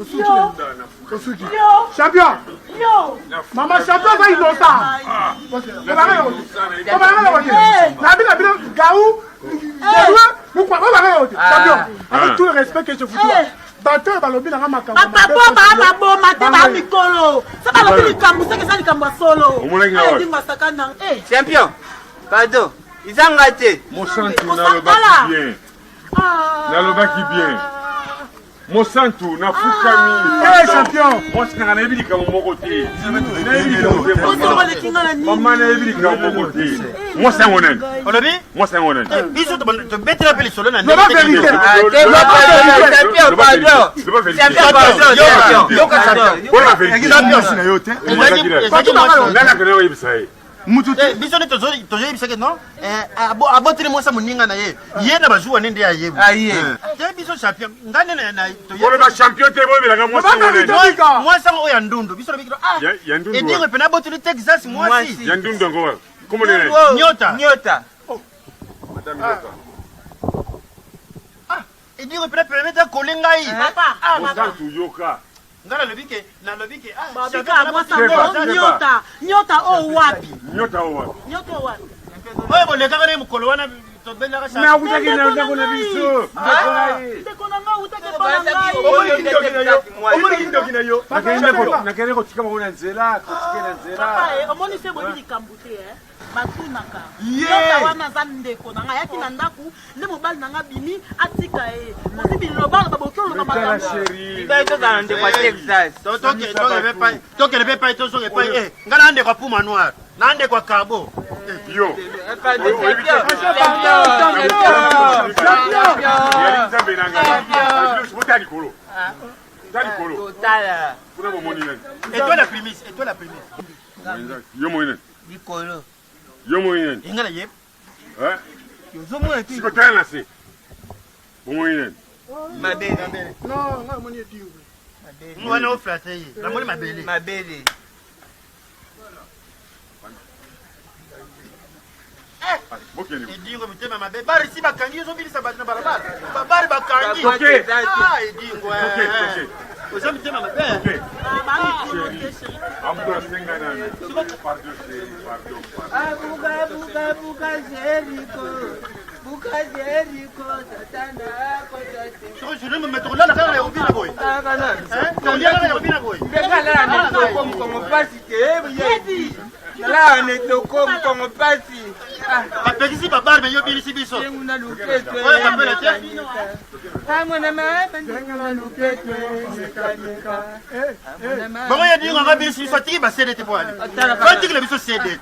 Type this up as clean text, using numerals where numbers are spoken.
Osuki. Champion. Mama champion aza innocent. Obanga yango te. Obanga yango te. Na bino bino gaou. Obanga yango te. Champion. Avec tout le respect que je vous dois. Bato oyo balobi nanga makambo. Bapapa ba maboma te ba mikolo. Sa balobi likambo seke eza likambo ya solo. Edingo asaka na. Champion. Pardon. Ezanga te. Mosantu nalobaki bien. Nalobaki bien. Mosantu nafukami. Eh champion. Mwasi nanga nayebi likambo moko te. Nayebi likambo te. Mama nayebi likambo moko te. Mwasi yango nani? Olobi? Mwasi yango nani? Biso tobetela mpe lisolo na Loba vérité. Mwasi na yo te. Nani akende koyebisa ye? Mutu te biso nde tozoyebisaki non aboteli mwasi ya moninga na ye ye na bazuwa nde nde ayebi te biso champion ngai nde koloba champion te boyebelaka mwasi mwasi yango oyo ya ndundu biso lobiki edingo epena aboteli texas mwasi ya ndundu yango wapi kombo nini nyota nyota edingo epena permettre akole ngai mosantu yoka ngai nalobi ke nalobi ke nyota nyota oyo wapi nyota oyo wapi nyota oyo wapi oyo bolekaka na ye mokolo wana tobelaka me akutaki na ndako na biso ndeko na ngai awutaki epa na ngai Omoniki ndoki na yo. Nakende kotika bango na nzela kotika na nzela papa omoni se boyebi likambo te batunaka nyota wana aza ndeko na ngai ayaki na ndako nde mobali na ngai abimi atika ye ozi biloba baboki oloba makambo tokende mpe pai tozoka epai ngai na ndeko ya puma noir na ndeko ya kabo yo nzambe na ngai bota likolo ta likolo kuna bomoni nani etoile ya primise etoile ya primise yo moi nani likolo yo moi nani enga na ye ozomona te siko tala na se bomoi nani mabele Non, ngai namoni edingo. wana oflate ye namoni mabele mabele edingo mitema mabe bari si bakangi ozobilisa bato na balabala babari bakangi edingo oza mitema mabe tokolala kaka na obina boye tolia kaka na obina boye mokongo pasi te lala na etoko mokongo pasi bapekisi babare me yo bilisi biso oyo kapela te bango ye dingo anga bilisi biso atiki ba cd te po ali batikela biso cd.